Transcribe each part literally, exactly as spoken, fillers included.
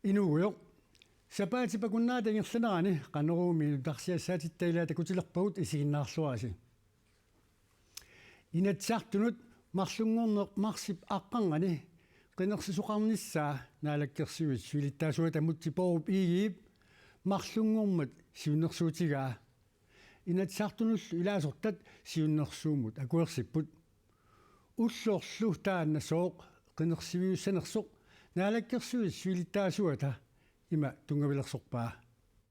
Inuugujoq. Sapaatip akunnerata ingerlanerani Qanoruumi nutarsiassaatitta ilaa takutilerpagut, isiginnaarluarisi. Inatsisartunut marlunngorneq marsip aqqarnganni qinersisoqarnissaa Naalakkersuisut siulittaasuata Múte Bourup Egedep marlunngormat siunnersuutigaa. Inatsisartunullu ilaasortat siunnersuummut akuersipput. Ullorlu taanna sooq qinersiviussanersoq Naalakkersuisut siulittaasuata ima tunngavilersorpaa.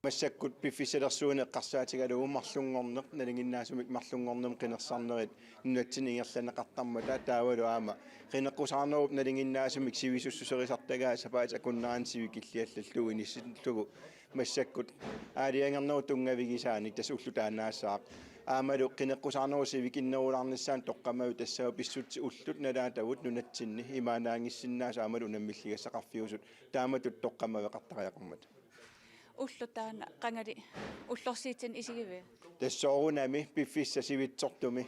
Massakkut piffissalersuineq eqqarsaatigalugu marlunngorneq, nalinginnaasumik marlunngornermi qinersisarnerit nunatsinni ingerlanneqartarmata, taavalu aamma qineqqusaarnerup nalinginnaasumik sivisussuserisartagaa sapaatip akunnerani sivikilliallallugu inissitullugu massakkut aalajangernerup tunngavigisaanik tassa ulloq taannaassaaq. Aammalu qineqqusaarnerup sivikinnerulaarnissaanut toqqammavik tassaavoq pissutsit ullut nalaatavut nunatsinni imaannaanngissinnaasut aammalu unammilligassaqarfiusut, taamatut toqqammaveqartariaqarmata. Ulloq taanna qangali ullorsiutitut isigivigit? Tassa soorunami piffissap sivitsortumi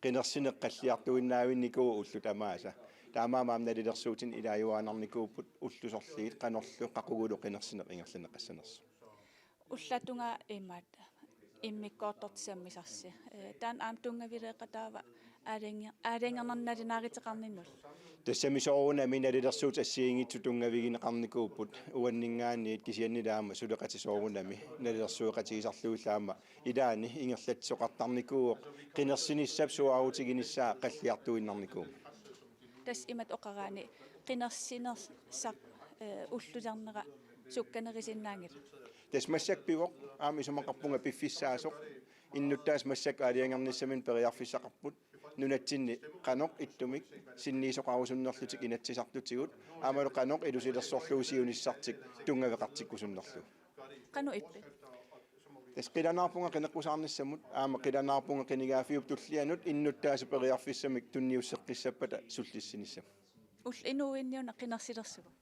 qinersineq qalliartuinnaavinnikuuvoq ullut tamaasa. Taamaammat aamma nalilersuutinik ilaajuaannarnikuupput ullut sorliit qanorlu qaqugulu qinersineq ingerlanneqassanersoq. Ullatungaa imaat immikkoortortitut sammisarsi. Ee, taanna aamma tunngavileeqataava aalajange-, aalajangernernik nalunaaruteqarninnullu? Tassami soorunami nalilersuutit assigiinngitsut tunngavigineqarnikuupput uanninngaanniit, kisiannili aamma suleqatit soorunami nalilersueqatigisarlugillu aamma ilaanni ingerlatsisoqartarnikuuvoq qinersinissap suaarutiginissaa qalliartuinnarnikuummat. Tassa imatut oqaraanni qinersinersaq, ee, ullulernera sukkanerusinnaanngilaq? Tassa massakkut pivoq, aamma isumaqarpunga piffissaasoq. Innuttaasut massakkut aalajangernissaminnik periarfissaqarput. Nunatsinni qanoq ittumik sinniisoqarusunnerlutik inatsisartutigut, aammalu qanoq ilusilersorlugu siunissartik tunngaveqartikkusunnerlugu. Qanoq ippit? Tassa qilanaarpunga qineqqusaarnissamut, aamma qilanaarpunga qinigaaffiup tullianut innuttaasut periarfissamik tunniusseqqissappata sullissinissamut. Ulloq inuuinni una qinersilersugut?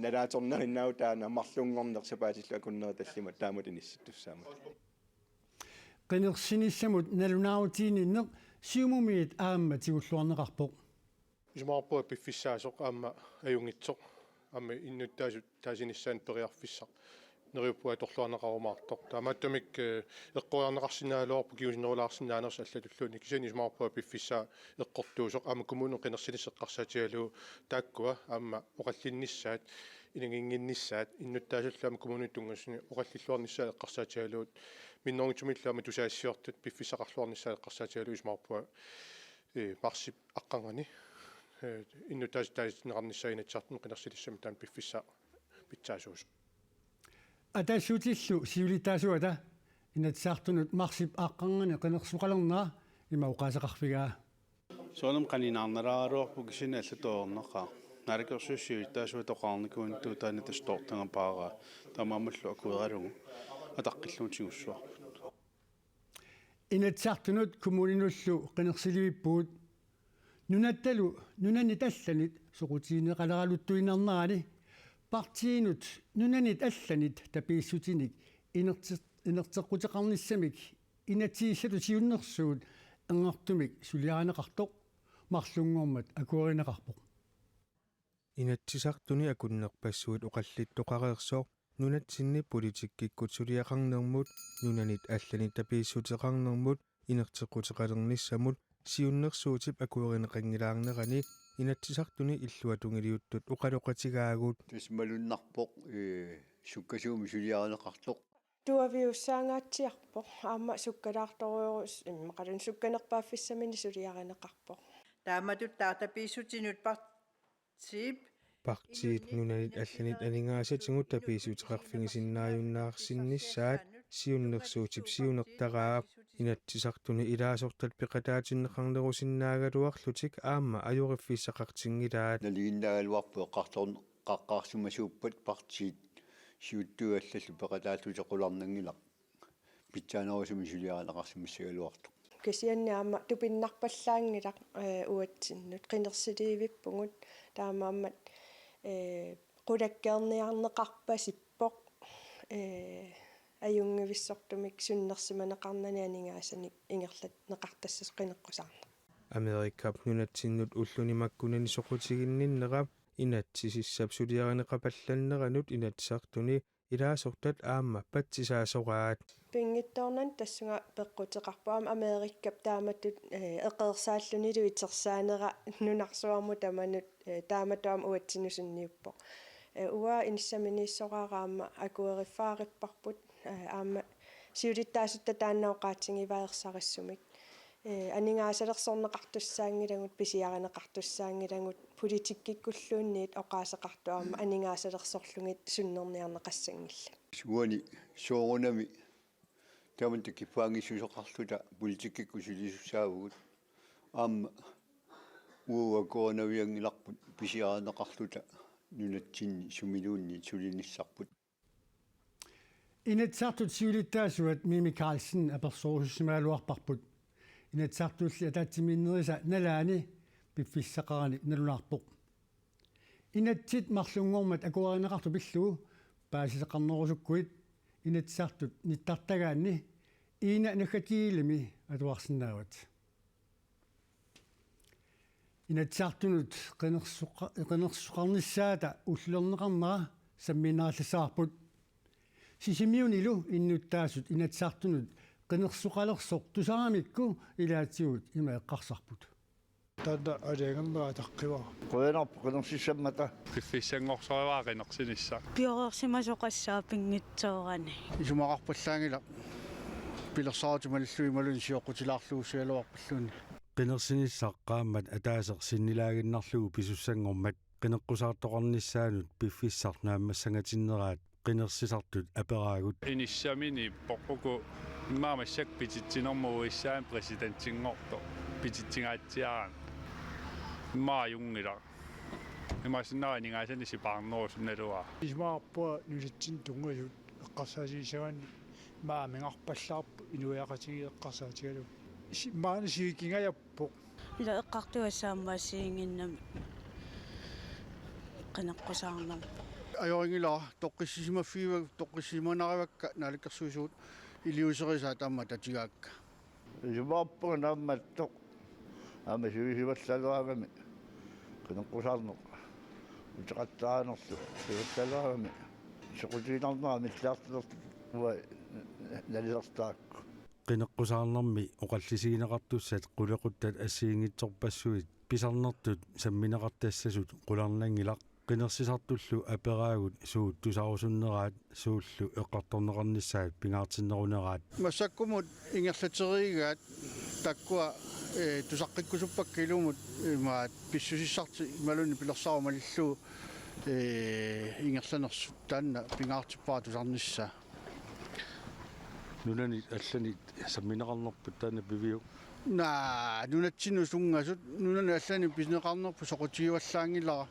Nalaatornerinnaavoq taanna marlunngorneq sapaatillu akunneri tallimat taamatut inissittussaammata. Qinersinissamut nalunaarutiginninneq Siumumiit aamma tigulluarneqarpoq. Isumaqarpunga piffissaasoq aamma ajunngitsoq, aamma innuttaasut taasinissaannik periarfissaq neriuppunga atorluarneqarumaartoq. Taamaattumik, ee, eqqoriarneqarsinnaagaluarpoq kingusinnerulaarsinnaanersoq allatulluunniit, kisianni isumaqarpunga piffissaa eqqortuusoq aamma kommuninut qinersinissaq eqqarsaatigalugu taakkua aamma oqallinnissaat, ilaginnginnissaat, innuttaasullu aamma kommuninut tunngasuni oqallilluarnissaat eqqarsaatigalugit minnerunngitsumillu aamma tusagassiortut piffissaqarluarnissaat eqqarsaatigalugu isumaqarpunga, ee, marsip aqqarnganni, ee, innuttaasut taasitinneqarnissaat Inatsisartuni qinersinissamut taanna piffissaq pitsaasuusoq. Atassutip siulittaasuata Inatsisartunut marsip aqqarnganni qinersisoqalernera ima oqaaseqarfigaa. Soorunami qaninaarnalaaraluarpoq, kisianni allatut ajornaqaaq. Naalakkersuisut siulittaasuata oqarnikuunnginnami taanna tassa toortagaq paaraa. Taamaammallu akueralugu ataqqillugu tigussuarput. Inatsisartunut kommuninullu qinersilivippugut. Nunattalu nunanit allanit soqutigineqaleraluttuinnarnerani partiinut nunanit allanit tapiissutinik inerti-, inerteqquteqarnissamik inatsisissatut siunnersuut annertuumik suliarineqartoq marlunngormat akuerineqarpoq. Inatsisartuni akunnerpassuit oqallittoqareersoq nunatsinni politikkikkut suliaqarnermut, nunanit allanit tapiissuteqarnermut inerteqquteqalernissamut siunnersuutip akuerineqanngilaarnerani Inatsisartuni illuatungiliuttut oqaloqatigaagut. Tassa malunnarpoq, ee, sukkasuumik suliarineqartoq. Tuaviussaangaatsiarpoq, aamma sukkalaartorujorus-, immaqaluunniit sukkanerpaaffissaminnik suliarineqarpoq. Taamatut taava tapiissutinut partiip Partiit nunanit allanit aningaasatigut tapiissuteqarfigisinnaajunnaarsinnissaat siunnersuutip siunertaraap Inatsisartuni ilaasortat peqataatinneqarnerusinnaagaluarlutik aamma ajoriffissaqartinngilaat. Nalinginnaagaluarpoq eqqartor-, qaqqaarsimasuuppat partiit siuttut allallu peqataallutik qularnanngilaq. Pitsaanerusumik suliarineqarsimassagaluartoq. Kisianni aamma tupinnarpallaanngilaq, ee, uatsinnut qinersilivippugut, taamaammat, ee, qulakkeerniarneqarpasippoq, ee, ajunngivissortumik sunnersimaneqarnani aningaasanik ingerlanneqartassasoq qineqqusaarneq. Amerikap nunatsinnut ulluni makkunani soqutiginninnerap inatsisissap suliarineqapallanneranut Inatsisartuni ilaasortat aamma patsisaasoraat. Pinngitsoornani tassunga peqquteqarpoq aamma Amerikap taamatut, eh, eqeersaallunilu itersaanera nunarsuarmut tamanut, eh, taamatut aamma uatsinnut sunniuppoq. Eh, uanga inissaminiissoraara aamma akueriffaaripparput, eh, aamma siulittaasutta taanna oqaatigivaa ersarissumik. Eh, aningaasalersorneqartussaanngilagut, pisiarineqartussaanngilagut, politikkikkulluunniit oqaaseqartut aamma aningaasalersorlugit sunnerniarneqassanngillat. Uani soorunami tamanna takiffaanngissuseqarluta politikkikkut sulisussaavugut. Aamma uagut akuerinavianngilarput pisiarineqarluta nunatsinni sumiluunniit sulinissarput. Inatsisartut siulittaasuat Mimi Karlsen apersorusussimagaluarparput. Inatsisartulli ataatsimiinnerisa nalaani piffissaqarani nalunaarpoq. Inatsit marlunngormat akuerineqartut pillugu paasisaqarnerusukkuit Inatsisartut nittartagaanni Iina Naggatiilimi atuarsinnaavat. Inatsisartunut qinersoqa-, qinersoqarnissaata ullulerneqarnera sammiinnarallassavarput. Sisimiunilu innuttaasut Inatsisartunut qinersoqalersoq tusaramikku ilaatigut ima eqqarsarput. Taanna aalajangerneq ataqqivara. Qujanarpoq qinersissammata. Piffissanngorsorivara qinersinissaq. Pioreersimasoqassaaq pinngitsoorani. Isumaqarpallaanngilaq pilersaarutit malillugit imaluunniit sioqqutilaarluussigaluarpalluunniit. Qinersinissaq qaammat ataaseq sinnilaaginnarlugu pisussanngormat qineqqusaartoqarnissaanut piffissaq naammassanngatinneraat qinersisartut aperaagut. Inissaminiippoq uku immaqa massakkut pititsinermut U S A-mi præsidentinngortoq pititsingaatsiarami. Immaqa ajunngilaq. Imaassinnaavoq aningaasanik sipaarnerusoq naluara. Isumaqarpunga nunatsinni tunngasut eqqarsaatigissagaanni immaqa amigarpallaarpoq inuiaqatigiit eqqarsaatigalugit. Si-, maani sivikingajappoq. Ila eqqartugassaq aamma assigiinnginnami qineqqusaarnerpoq. Ajorinngilaq toqqissisimaffigiva-, toqqissisimanarivakka naalakkersuisut iliuuserisaat aamma tatigaakka. Isumaqarpunga naammattoq aamma sivisuvallaaraangami qineqqusaarneq uteqattaanerlu sivallaaraangami soqutiginarnera amillaartilerlugu uanga nalilertarakku. Qineqqusaarnermi oqallisigineqartussat qulequttat assigiinngitsorpassuit pisarnertut sammineqartassasut qularnanngilaq. Qinersisartullu aperaagut suut tusarusunneraat suullu eqqartorneqarnissaat pingaartinneruneraat. Massakkumut ingerlateriigaat taakkua, eh, tusaqqikkusuppakka ilumut imaat pissusissartik imaluunniit pilersaarutit malillugu, eh, ingerlanersut taanna pingaartippara tusarnissaa. Nunanit allanit sammineqarnerput taanna piviuk? Naa, nunatsinnut tunngasut, nunanit allanit pisineqarnerput soqutigivallaanngilara,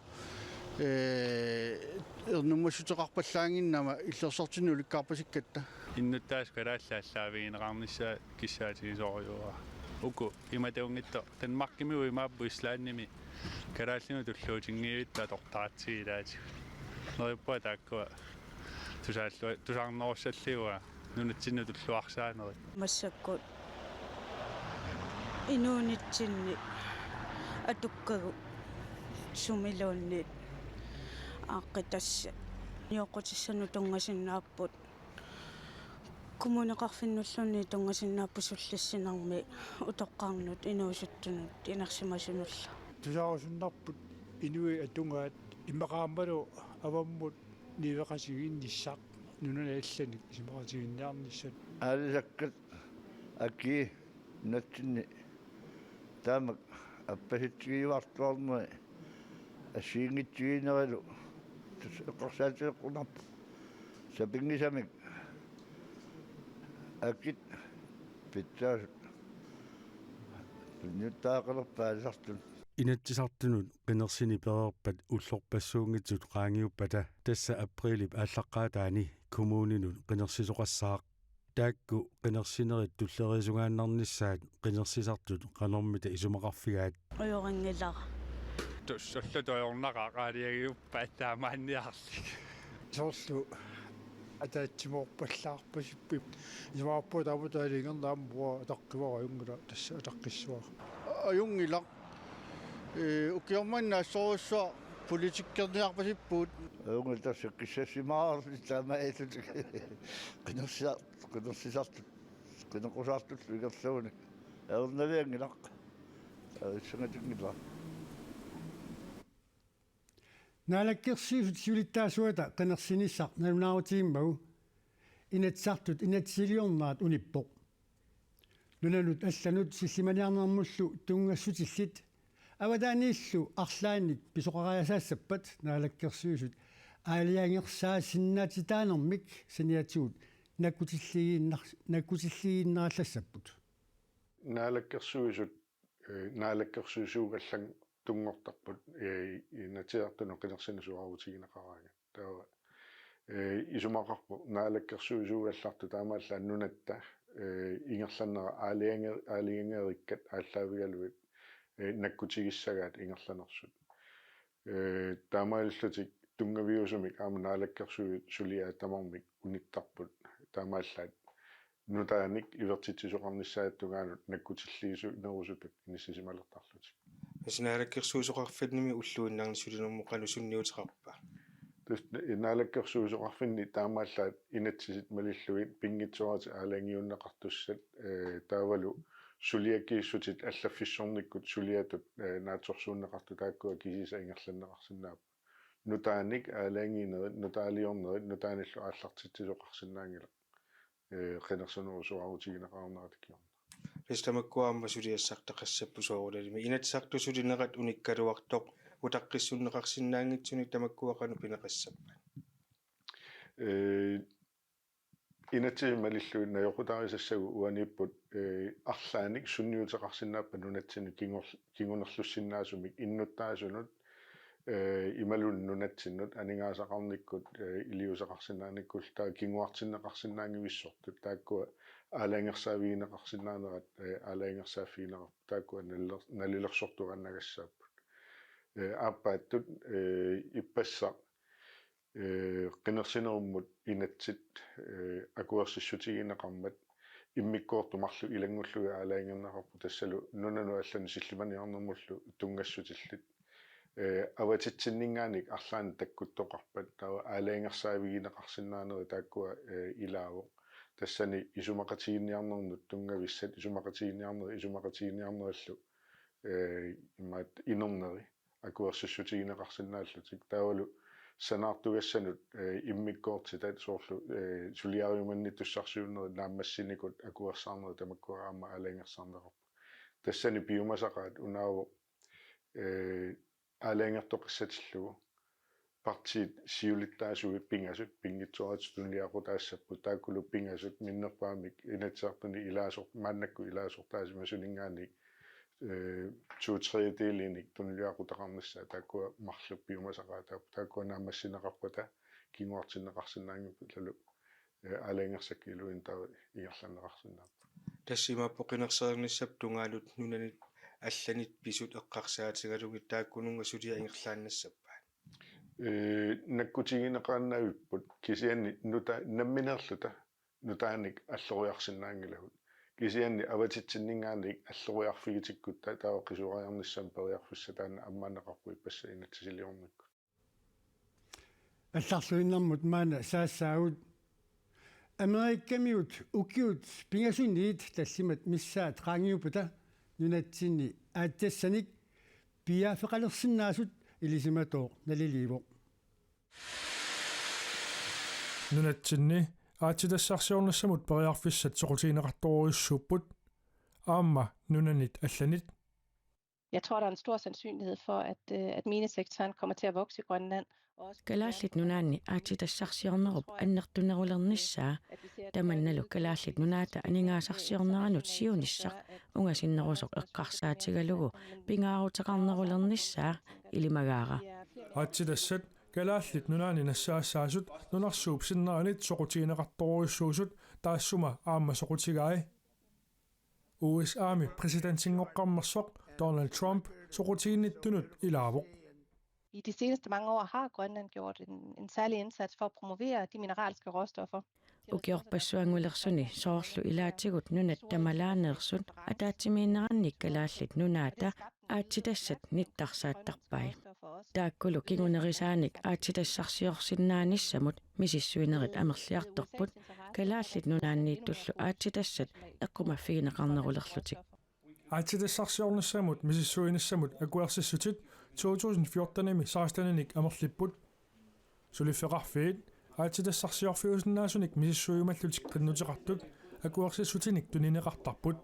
ee, ernummassuteqarpallaannginnama illersortinni ulikkaarpasikkatta. Innuttaasut kalaallit aallaavigineqarnissaat kissaatigisorujussuuara. Uku imatunngitsoq Danmarkimi uimaapput Islandimi kalaallinut tulluutinngivittut atortaratsigu ilaatigut. Neriuppunga taakkua tusaallu-, tusaarnerussallugu nunatsinni tulluarsaanerit. Massakkut inuunitsinni atukkagut sumiluunniit aaqqitassat nioqqutissanut tunngasinnaapput. Kommuneqarfinnulluunniit tunngasinnaapput sullissinermi utoqqarnut inuusuttunut inersimasunullu. Tusaarusunnarput inuit atugaat immaqaammalu avammut niueqatigiinnissaq nunanit allanik isumaqatigiinniarnissat. Aalisakkat akii nunatsinni taamak appasitsigiuartuarneri assigiinngitsuunerlu tassa eqqarsaatigeqqunarpoq sapinngisamik akit pitsaasut tunniuttariaqalerpaat aalisartunut. Inatsisartunut qinersineq pereerpat ullorpassuunngitsut qaangiuppata tassa apriilip aallaqqaataani kommuninut qinersisoqassaaq. Taakku qinersinerit tulleriisungaannarnissaat qinersisartut qanormita isumaqarfigaat. Ajorinngilaq. Tus-, ullut ajornaqaaq aalajangiuppat taamaanniarlik. Soorlu ataatsimoorpallaarpasippoq. Isumaqarpunga taamatut aalajangerneq aamma uanga ataqqivara, ajunngilaq tassa ataqqissavara. Ajunngilaq. Ee, ukioq manna assorujussuaq Politikkerniarpasippugut. Uunga tassa kissassimaarlutik taamaalillutik. Qinersiar-, qinersisartut, qineqqusaartullu ingerlavunik. Ajornavianngilaq. Ajornangatinngilaq. Naalakkersuisut siulittaasuata qinersinissaq nalunaarutigimmagu Inatsisartut inatsisiliornerat unippoq. Nunanut allanut sillimaniarnermullu tunngassutillit avataaniillu arlaannik pisoqariasaassappat Naalakkersuisut aalajangersaasinnaatitaanermik saniatigut nakkutilliiginnar-, nakkutilliiginnarallassapput. Naalakkersuisut, eh, naalakkersuisuugallartunngortarput, eh, Inatsisartunut qinersineq suaarutigineqaraangat. Taava, eh, isumaqarpoq naalakkersuisuugallartoq taamaallaat nunatta, eh, ingerlanera aalajange-, aalajangerikkat aallaavigalugit, eh, nakkutigissagaat ingerlanersut. Eh, taamaalillutik tunngaviusumik aamma naalakkersuisut suliaat tamarmik unittarput taamaallaat nutaanik ivertitsisoqarnissaata tungaanut nakkutilliisunerusutut inissisimalertarlutik. Tassa naalakkersuisoqarfinnimi ulluinnarni sulinermut qanoq sunniuteqarpa? Tassa naalakkersuisoqarfinni taamaallaat inatsisit malillugit pinngitsooratik aalajangiunneqartussat, eh, taavalu suliakkiissutit allaffissornikkut suliatut, eh, naatsorsuunneqartut taakkua kisiisa ingerlanneqarsinnaapput. Nutaanik aalajangiinerit, nutaaliornerit, nutaanillu aallartitsisoqarsinnaanngilaq, eh, qinersinerup suaarutigineqarnerata kingorna. Tassa tamakkua aamma suliassartaqassapput soorunalimi. Inatsisartut sulinerat unikkaluartoq utaqqissunneqarsinnaanngitsunik tamakkua qanoq pineqassappat? Eh, Inatsisit malillugit najoqqutaarisassagut uaniipput, eh, arlaannik sunniuteqarsinnaappat nunatsinni kingor-, kingunerlussinnaasumik innuttaasunut, eh, imaluunniit nunatsinnut aningaasaqarnikkut, eh, iliuuseqarsinnaanikkullu taava kinguartinneqarsinnaanngivissortut taakkua aalajangersaavigineqarsinnaanerat, eh, aalajangersaaffigineqarput taakkua naliler-, nalilersortuaannagassaapput. Eh, aappaattut, eh, ippassaq eh, qinersinerummut inatsit, eh, akuersissutigineqarmat immikkoortut marluk ilanngullugit aalajangerneqarput tassalu nunanut allanut sillimaniarnermullu tunngassutillit. Eh, avatitsinninngaanniit arlaannik takkuttoqarpat taava aalajangersaavigineqarsinnaanerit taakkua, eh, ilaavoq. Tassani isumaqatigiinniarnernut tunngavissat, isumaqatigiinniarnerit, isumaqatigiinniarnerillu, eh, imaat inerneri akuersissutigineqarsinnaallutik. Taavalu sanaartugassanut, eh, immikkoortitat soorlu, eh, suliarimannittussarsiuunerit naammassinikut akuersaarnerit tamakkua aamma aalajangersaarneqarput. Tassani piumasaqaat unaavoq, eh, aalajangertoqassatillugu partiit siulittaasuat pingasut pinngitsooratik tunuliaqutaassapput taakkulu pingasut minnerpaamik Inatsisartuni ilaasoq-, maannakkut ilaasortaasimasuninngaanniit, eh, to tredjedelinik tunuliaqutaqarnissaat taakkua marluk piumasaqaataapput taakkua naammassineqarpata kinguartinneqarsinnaanngippallalu, eh, aalajangersakkat iluini taava ingerlanneqarsinnaapput. Tassa imaappoq qinersereernissap tungaanut nunanit allanit pisut eqqarsaatigalugit taakkununnga suliat ingerlaannassappat? Eh, nakkutigineqaannavipput kisianni nuta-, nammineerluta nutaanik alloriarsinnaanngilagut. Kisianni avatitsinninngaanniit alloriarfigitikkutta taava qisuariarnissamut periarfissaq taanna ammaanneqarpoq ippassaq inatsisiliornikkut. Allarluinnarmut maanna saassaagut. Amerikamiut ukiut pingasuniit tallimat missaat qaangiuppata nunatsinni aatsitassanik piiaaffeqalersinnaasut ilisimatooq naliliivoq. Nunatsinni aatsitassarsiornissamut periarfissat soqutigineqartorujussuupput. Aamma nunanit allanit. Jeg tror, der er en stor sandsynlighed for, at, øh, at minesektoren kommer til at vokse i Grønland. Og også Kalaallit Nunaanni aatsitassarsiornerup annertunerulernissaa, tamannalu Kalaallit Nunaata aningaasarsiorneranut siunissaq ungasinnerusoq eqqarsaatigalugu pingaaruteqarnerulernissaa ilimagaara. Aatsitassat Kalaallit Nunaanni nassaassaasut nunarsuup sinneranik soqutigineqartorujussuusut taassuma aamma soqutigai. U S A-mi præsidentinngornersoq Donald Trump soqutiginnittunut ilaavoq. I de seneste mange år har Grønland gjort en, en særlig indsats for at promovere de mineralske råstoffer. Ukiorpassuanngulersuni soorlu ilaatigut nunat tamalaaneersut ataatsimiinnerannik Kalaallit Nunaata aatsitassat nittarsaattarpai. Taakkulu kingunerisaanik aatsitassarsiorsinnaanissamut misissuinerit amerliartorput, Kalaallit Nunaanniittullu aatsitassat eqqumaffigineqarnerulerlutik. Aatsitassarsiornissamut misissuinissamut akuersissutit to tusind fjorten-imi seksten-inik amerlipput. Suliffeqarfiit aatsitassarsiorfiusinnaasunik misissuiumallutik qinnuteqartut akuersissutinik tunineqartarput.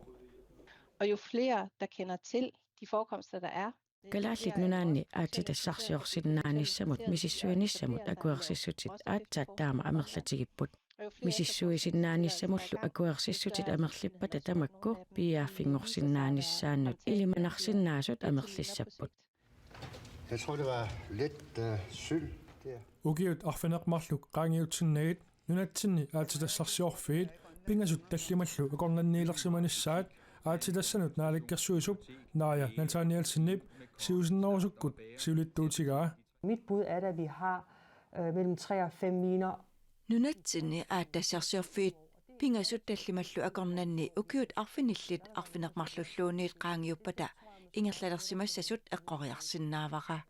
Og jo flere, der kender til de forekomster, der er, Kalaallit Nunaanni aatsitassarsiorsinnaanissamut misissuinissamut akuersissutit aatsaat taama amerlatigipput. Misissuisinnaanissamullu akuersissutit amerlippata tamakku piiaaffinngorsinnaanissaannut ilimanarsinnaasut amerlissapput. Jeg tror, det var lidt øh, syld der. Ukiut arfineq-marluk qaangiutsinnagit nunatsinni aatsitassarsiorfiit pingasut tallimallu akornanniilersimanissaat aatsitassanut naalakkersuisup Naaja Nathanielsenip siusinnerusukkut siulittuutigaa. Mit bud er, at vi har øh, mellem tre og fem miner. Nunatsinni aatsitassarsiorfiit pingasut tallimallu akornanni ukiut arfinillit arfineq-marlulluunniit qaangiuppata ingerlalersimassasut eqqoriarsinnaavara.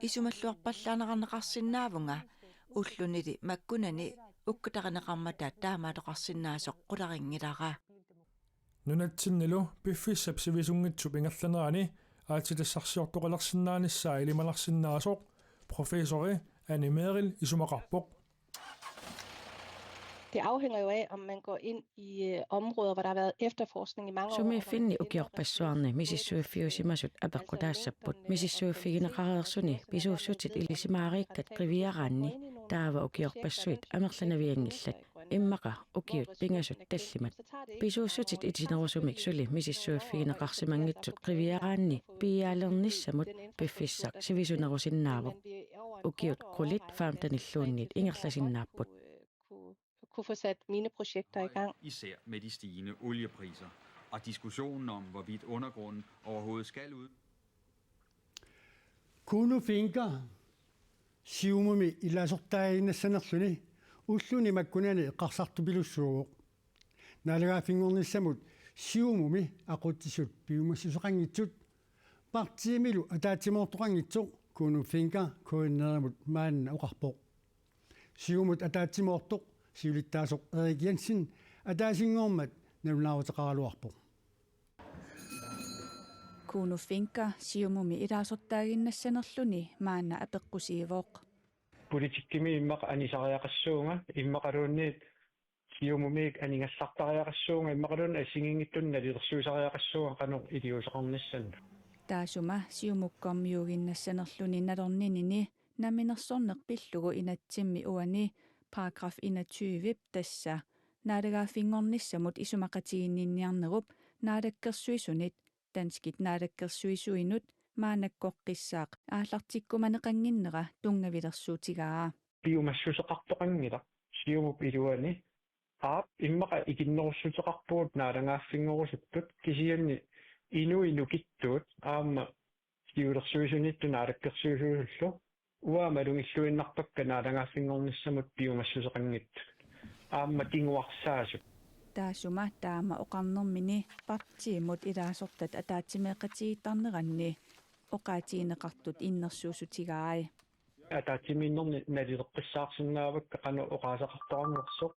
Isumalluarpallaaneqarneqarsinnaavunga ullunili makkunani ukkatarineqarmata taamaattoqarsinnaasoq qularinngilara. Nunatsinnilu piffissap sivisunngitsup ingerlanerani aatsitassarsiortoqalersinnaanissaa ilimanarsinnaasoq professori Anne Merrild isumaqarpoq. Det afhænger jo af, om man går ind i øh, områder, hvor der har været efterforskning i mange år. Sumiiffinni ukiorpassuarni misissuiffiusimasut apeqqutaassapput. Misissuiffigineqareersuni pisuussutit ilisimaariikkat qiviaraanni taava ukiorpassuit amerlanavianngillat. Immaqa ukiut pingasut tallimat. Pisuussutit itinerusumik suli misissuiffigineqarsimanngitsut qiviaraanni piiaalernissamut piffissaq sivisunerusinnaavoq. Ukiut qulit femtenilluunniit ingerlasinnaapput. Kunne, kunne få sat mineprojekter i gang. Især med de stigende oliepriser og diskussionen om, hvorvidt undergrunden overhovedet skal ud. Kuno Fencker Siumumi ilaasortaaginnassanerluni ulluni makkunani eqqarsartupilussuuvoq. Naalagaaffinngornissamut Siumumi aqutsisut piumassuseqanngitsut partiimilu ataatsimoortoqanngitsoq Kuno Fencker K N R-imut maanna oqarpoq. Siumut ataatsimoortoq siulittaasoq Erik Jensen ataasinngormat nalunaaruteqaraluarpoq. Kuno Fencker Siumumi ilaasortaaginnassanerluni maanna apeqqusiivoq. Politikkimi immaqa anisariaqassuunga immaqaluunniit Siumumiit aningaasartariaqassuunga immaqaluunniit assigiinngitsunik nalilersuisariaqassuunga qanoq iliuuseqarnissannut. Taassuma Siumukkormiuuginnassanerluni nalorninini namminersorneq pillugu inatsimmi uani paragraf enogtyve tassa naalagaaffinngornissamut isumaqatiginninniarnerup naalakkersuisunit danskit naalakkersuisuinut maannakkoqqissaaq aallartikkumaneqannginnera tunngavilersuutigaa. Piumassuseqartoqanngilaq Siumup iluani aap immaqa ikinnerussuteqarpugut naalagaaffinngorusuttut kisianni inuit nukittuut aamma siulersuisuniittut naalakkersuisuusullu uanga malunngilluinnarpakka naalagaaffinngornissamut piumassuseqanngitsut aamma kinguarsaasut. Taassuma taama oqarnermini partiimut ilaasortat ataatsimeeqatigiittarneranni oqaatigineqartut innersuussutigai. Ataatsimiinnerni nalileqqissaarsinnaavakka qanoq oqaaseqartoqarnersoq.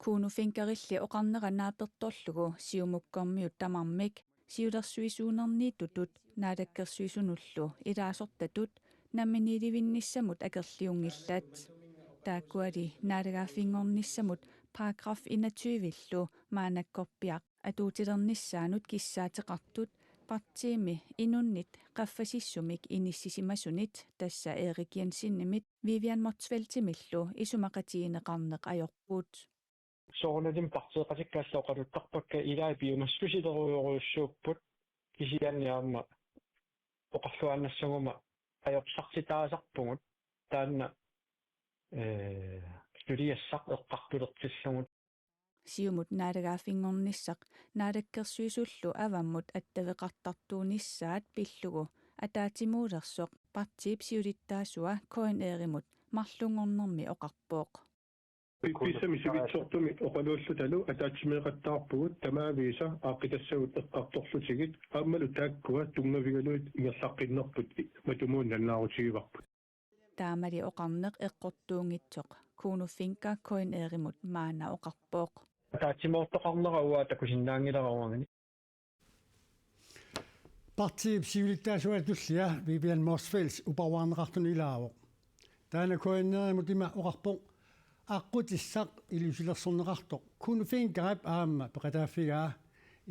Kuno Fenckerilli oqarnera naapertorlugu Siumukkormiut tamarmik siulersuisuunerniittutut naalakkersuisunullu ilaasortatut namminiilivinnissamut akerliunngillat. Taakkuali naalagaaffinngornissamut paragraf enogtyve-llu maannakkorpiaq atuutilernissaanut kissaateqartut partiimi inunnit qaffasissumik inissisimasunit tassa Erik Jensenimit Vivian Motzfeldtimillu isumaqatigineqarneq ajorput. Soorunalimi partiiqatikka allat oqaluttarpakka ilai piumassusilerujorujussuupput kisianni aamma oqarluaannassaguma ajorsartitaasarpugut taanna ee suliassaq eqqartulertillugu. Siumut naalagaaffinngornissaq naalakkersuisullu avammut attaveqartartuunissaat pillugu ataatsimuulersoq partiip siulittaasua K N R-imut marlunngornermi oqarpoq. Piffissami sivitsortumik oqaluullutalu ataatsimeeqattaarpugut tamaavisa aaqqitassagut eqqartorlutigit aammalu taakkua tunngavigalugit ingerlaqqinnerput matumunnga nalunaarutigivarput. Taamali oqarneq eqqortuunngitsoq Kuno Fencker K N R-imut maanna oqarpoq. Ataatsimoortoqarnera uanga takusinnaanngilara uangani. Partiip siulittaasuata tullia Vivian Motzfeldt uparuarneqartunut ilaavoq. Taanna K N R-imut ima oqarpoq: aqqutissaq iliuusilersorneqartoq Kuno Fenckerip aamma peqataaffigaa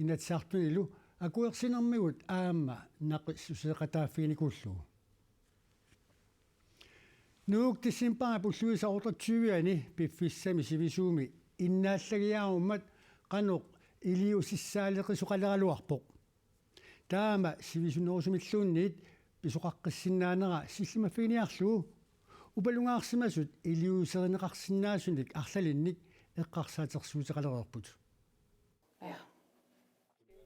Inatsisartunilu akuersinermigut aamma naqissuseeqataaffiginikuullugu. Nuuk decembarip ulluisa otteogtyve-ani piffissami sivisuumi innaallagiaarummat qanoq iliuusissaaleqisoqaleraluarpoq. Taama sivisunerusumilluunniit pisoqaqqissinnaanera sillimaffiginiarlugu upalungaarsimasut iliuuserineqarsinnaasunik arlalinnik eqqarsaatersuuteqalereerput.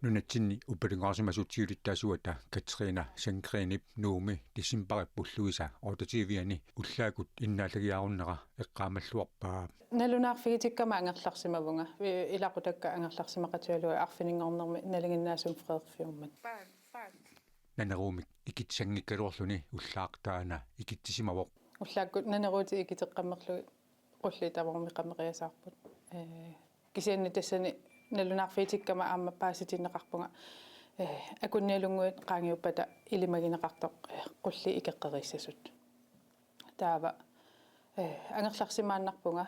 Nunatsinni upalungaarsimasut siulittaasuata Katrine Sandgreenip Nuummi decembarip ulluisa otteogtyve-ani ullaakkut innaallagiaarunnera eqqaamalluarpaa. Nalunaarfigitikkama angerlarsimavunga. Ilaqutakka angerlarsimaqatigalugu arfininngornermi nalinginnaasumik frederikfiummat. Naneruumik ikitsisanngikkaluarluni ullaaq taanna ikitsisimavoq. Ullaakkut naneruutit ikiteqqammerlugit qulliit tamarmik qameriasaarput. Ee, kisianni tassani nalunaarfigitikkama aamma paasitinneqarpunga, ee, akunnialunnguit qaangiuppata ilimagineqartoq, ee, qulliit ikeqqerissasut. Taava, ee, angerlarsimaannarpunga.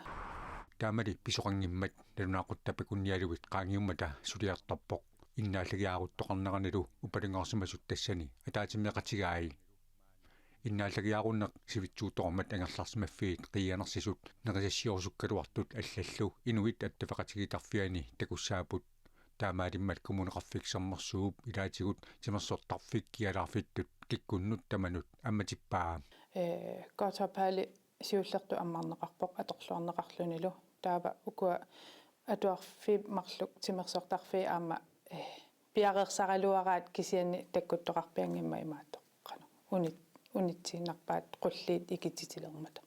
Taamali pisoqanngimmat nalunaaqutap akunnialuit qaangiummata suliartorpoq. Innaallagiaaruttoqarneranilu upalungaarsimasut tassani ataatsimeeqatigai. Innaallagiaarunneq sivitsuuttorummat angerlarsimaffiit qiianersisut nerisassiorusukkaluartut allallu inuit attaveqatigiittarfianni takussaapput. Taamaalimmat Kommuneqarfik Sermersuup ilaatigut timersortarfik kialaarfittut kikkunnut tamanut ammatippaa. Ee, Godthåb Hali siullertut ammarneqarpoq atorluarneqarlunilu. Taava ukua atuarfiit marluk timersortarfiit aamma, ee, piareersaraluaraat kisianni takkuttoqarpianngimmat imaattoq qanoq unit-, unitsiinnarpaat qulliit ikitsitilermata.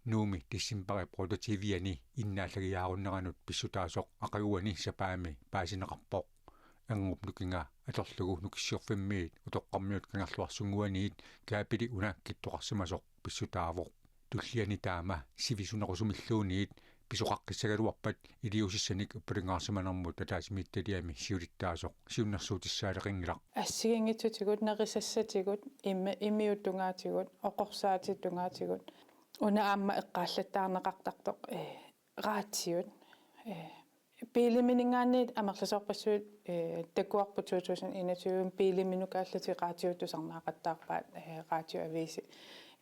Nuummi decembarip otteogtyve-ani innaallagiaarunneranut pissutaasoq aqaguani sapaammi paasineqarpoq. Erngup nukinga atorlugu Nukissiorfimmiit Utoqqarmiut Kangerluarsunnguaniit kaapili una kittoqarsimasoq pissutaavoq. Tulliani taama sivisunerusumilluunniit pisoqaqqissagaluarpat iliuusissanik upalungaarsimanermut ataatsimiititaliami siulittaasoq siunnersuutissaaleqanngilaq. Assigiinngitsutigut, nerisassatigut, imi-, imiutungaatigut, oqorsaatit tungaatigut. Una aamma eqqaallattaarneqartartoq, ee, raatiut, ee, biilimininngaanniit amerlasoorpassuit, ee, takuarput to tusind enogtyve biiliminukaallatik raatiut tusarnaaqattaarpaat, ee, raatioaviisi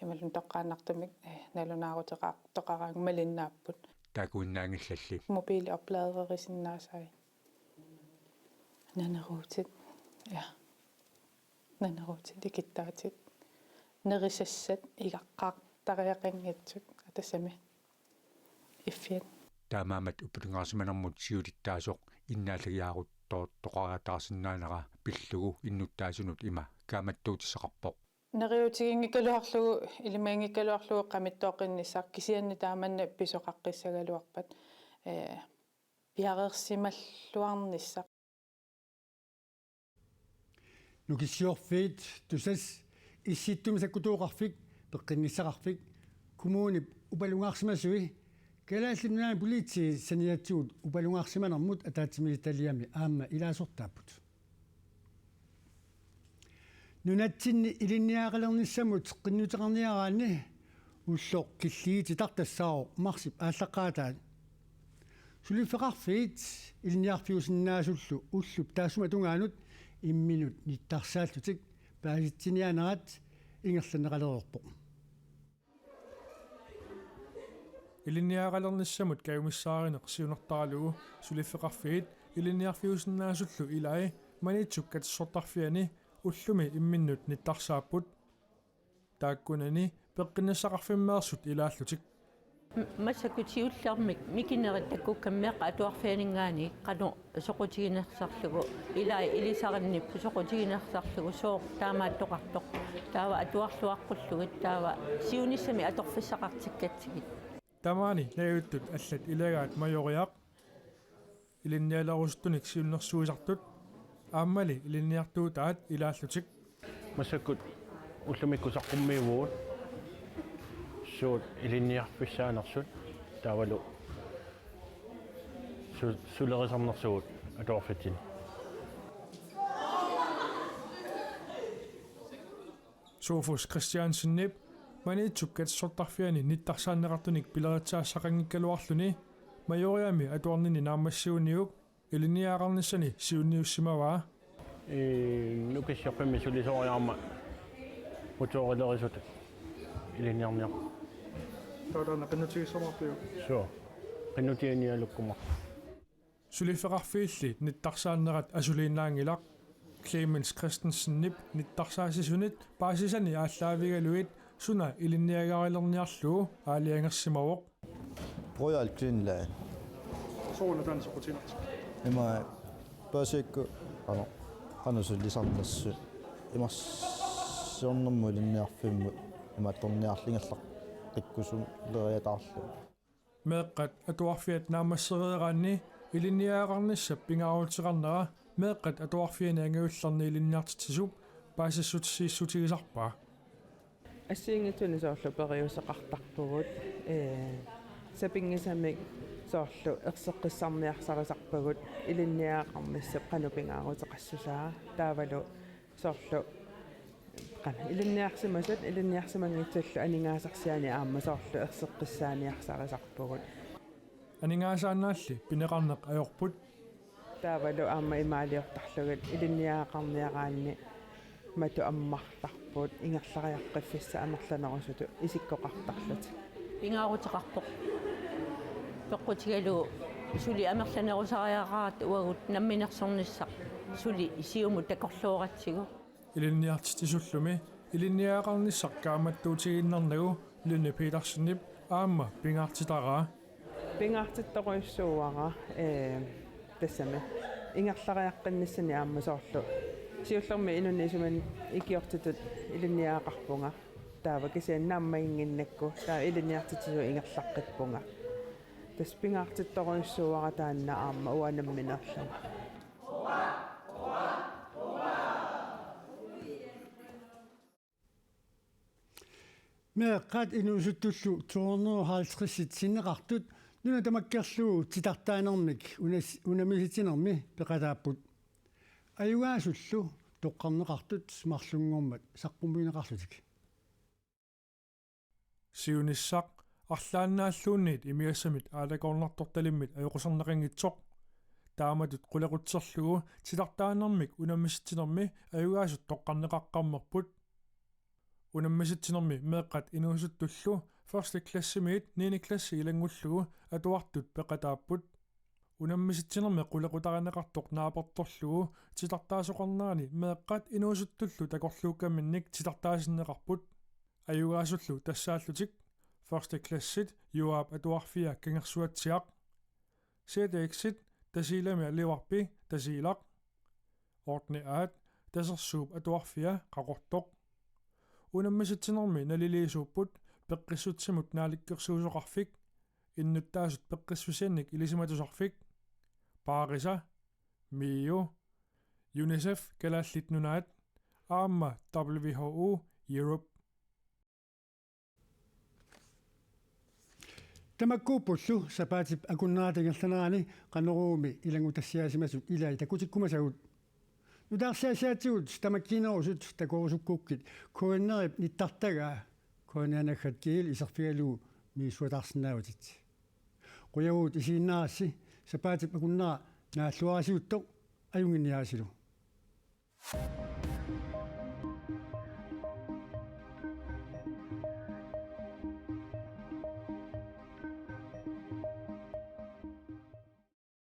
imaluunniit toqqaannartumik, ee, nalunaaruteqar-, toqaraangamalinnaapput. Taakkuinnaanngillalli. Mobiili opladerisinnaasai. Naneruutit. Ja. Naneruutit, ikittaatit. Nerisassat igaqqaartariaqanngitsut. Atassami. Iffiat. Taamaammat upalungaarsimanermut siulittaasoq innaallagiaaruttoortoqariataarsinnaanera pillugu innuttaasunut ima kaammattuutissaqarpoq. Neriuutiginngikkaluarlugu, ilimaginngikkaluarlugu qamittooqqinnissaq kisianni taamanna pisoqaqqissagaluarpat, ee, piareersimalluarnissaq. Nukissiorfiit, Tusass, Issittumik Sakkutooqarfik, Peqqinnissaqarfik, kommunip upalungaarsimasui, Kalaallit Nunaanni Politiit saniatigut upalungaarsimanermut ataatsimiititaliami aamma ilaasortaapput. Nunatsinni ilinniagaqalernissamut qinnuteqarniaraanni ulloq killigitit tassaavoq marsip aallaqqaataani. Suliffeqarfiit ilinniarfiusinnaasullu ullup taassuma tungaanut imminut nittarsaallutik paasitsiniaanerat ingerlanneqalereerpoq. Ilinniagaqalernissamut kajumissaarineq siunertaralugu suliffeqarfiit ilinniarfiusinnaasullu ilai Maniitsup katersortarfiani ullumi imminnut nittarsaapput. Taakkunani peqqinnissaqarfimmeersut ilaallutik. M-, massakkut siullermik mikinerit takkukkamik meeqqat atuarfianinngaanniit qanoq soqutiginersarlugu, ilai ilisarinnit soqutiginersarlugu sooq taamaattoqartoq. Taava atuarluaqqullugit taava siunissami atorfissaqartikkatsigit. Tamaani najuuttut allat ilagaat Majoriaq, ilinnialerusuttunik siunnersuisartut aammali ilinniartuutaat ilaallutik. Massakkut ullumikkut saqqummiivugut suut ilinniarfissaanersut taavalu su-, sulerisarnersugut atuarfitsini. Sofus Christiansenip Maniitsup katersortarfiani nittarsaanneqartunik pileritsaassaqanngikkaluarluni Majoriami atuarnini naammassiniuk ilinniagaqarnissani siunniussimavaa. Ii, Nukissiorfimmi sulisoriarmat motorilerisutut ilinniarniarpoq. Taava taanna qinnutigissavarpiuk? Suu. Qinnutianialukkumaarpoq. Suliffeqarfiilli nittarsaannerat asuliinnaanngilaq. Clemens Christensenip nittarsaassisunit paasisani aallaavigalugit suna ilinniagarilerniarlugu aalajangersimavoq. Royal Greenland. Sooruna taanna soqutiginartigaa? Ima paasikkut, qanoq, qanoq sulisarnersut. Imarsiornermut ilinniarfimmut imaattorniarlunga ingerlaqqikkusuleriataarlugu. Meeqqat atuarfiat naammassereeraanni ilinniagaqarnissap pingaaruteqarnera meeqqat atuarfianni angajullerni ilinniartitsisup paasissutissiissutigisarpaa. Assigiinngitsunik soorlu periuseqartarpugut, ee, sapinngisamik soorlu erseqqissarniarsarisarpagut ilinniagaqarnissap qanoq pingaaruteqassusaa taavalu soorlu qanoq ilinniarsimasut ilinniarsimanngitsullu aningaasarsiaani aamma soorlu erseqqissaaniarsarisarpugut. Aningaasaannaalli pineqarneq ajorput. Taavalu aamma imaaliortarlugit ilinniagaqarniaraanni matu ammartarput ingerlariaqqiffissaq amerlanerusutut isikkoqartarlutik. Pingaaruteqarpoq. Peqqutigalugu suli amerlanerusariaqarata uagut namminersornissaq suli siumut takorlooratsigu. Ilinniartitsisullumi ilinniagaqarnissaq kaammattuutigiinnarnagu Lynne Petersenip aamma pingaartitaraa. Pingaartittorujussuuara, ee, tassami ingerlariaqqinnissani aamma soorlu. Siullermik inunnik isumannik ikiortitut ilinniagaqarpunga. Taava kisianni naammaginnginnakku taava ilinniartitsisut ingerlaqqippunga. Tassa pingaartittorujussuuara taanna aamma uanga nammineerlunga. Meeqqat inuusuttullu to hundrede og halvtreds sinneqartut nuna tamakkerlugu titartaanermik unas-, unammisitsinermi peqataapput. Ajugaasullu toqqarneqartut marlunngormat saqqummiunneqarlutik. Siunissaq arlaannaalluunniit imigassamit aalakoornartortalimmit ajoquserneqanngitsoq. Taamatut qulequtserlugu titartaanermik unammisitsinermi ajugaasut toqqarneqaqqammerput. Unammisitsinermi meeqqat inuusuttullu første klassimiit niende klassi ilanngullugu atuartut peqataapput. Unammisitsinermi qulequtarineqartoq naapertorlugu titartaasoqarnerani meeqqat inuusuttullu takorluukkaminnik titartaasinneqarput. Ajugaasullu tassaallutik første klassit Juaap atuarfia Kangersuatsiaq. C D X-it Tasiilami Alivarpi Tasiilaq. Ottende A-t Tasersuup atuarfia Qaqortoq. Unammisitsinermi naliliisuupput Peqqissutsimut Naalakkersuisoqarfik, Innuttaasut Peqqissusiannik Ilisimatusarfik, Paarisa, MIO, UNICEF Kalaallit Nunaat, aamma W H O Europe. Tamakkuuppullu sapaatip akunnerata ingerlanerani Qanoruumi ilanngutassiaasimasut ilai takutikkumasagut. Nutaarsiaasiaatigut tamakkiinerusut takorusukkukkit K N R-ip nittartagaa K N R naggat gl iserfigalugu misissuataarsinnaavutit. Qujavugut isiginnaarassi, sapaatip akunnera naalluarisiuttoq ajunnginniarisilu.